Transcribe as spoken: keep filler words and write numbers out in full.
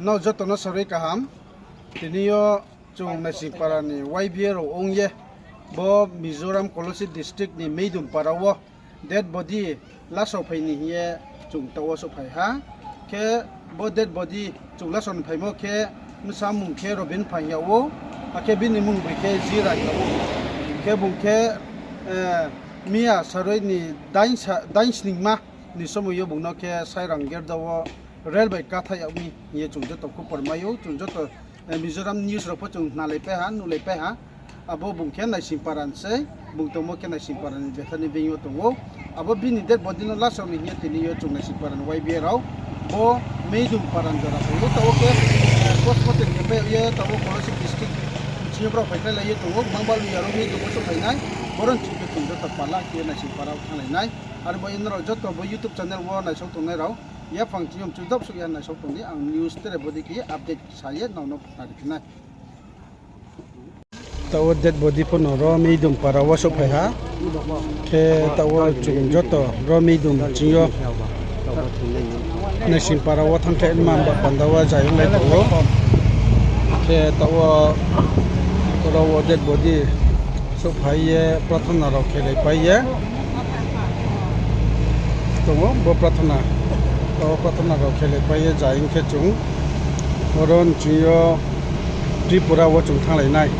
Nrao joto no sarui kaham. Tini yo chung Naisingpara ni Y B A rao ong ye, bo Mizoram Kolasib district ni Meidum para wo dead body lasao phai ni hing ye chung taoh wo souhphai ha. Khe bo dead body chung lasao ni phaimo khe bsa mung khe Robin Phang hing yag ou, akhe bini mung bai khe Jira hing yag ou. Khe bung khe miya sarui ni dain sningma ni somoi yo bung no khe Sairang Gerda wo rail bai kathaih yag mi hing ye chung joto khupor mai ou, chung joto Mizoram news rao pho chung khnalaipai ha, nuhlaipai ha. Abo bung khe Naisingpara ni sei, bung tongmo khe Naisingpara ni Bethani being yo tong ou. Abo bini dead body no lasao ni hing ye tini yo chung Naisingpara ni Y B A rao bo Meidum para ni jora phai ou, taoh wo khe postmortem khe pai ye taoh wo Kolasib district chini yo brao phaikhlailai ye tong ou, mangba luya rao Meidum wo souhphai nai, boro ni ching khe chung joto pala khe Naisingpara wo thannglai nai. Are bo nrao joto bo YouTube channel wo naisao tongnai rao, yaphang ching yo mchu dopsuh ya naisao tong di, ang news tere body khe update sa ye nrao no khnari phi nai. Taoh wo dead body pho no ro Meidum para wo souhphai ha. Khe taoh wo chung joto ro Meidum ching yo Naisingpara wo thanng khe mamba panda wo zai onglai tong ou. Khe taoh wo ro wo dead body souhphai ye prathona rao khelaipai ye tong ou. Bo prathona, taoh wo prathona rao khelaipai ye zai ong khe chung oro ni ching yo Tripura wo chung thannglai nai.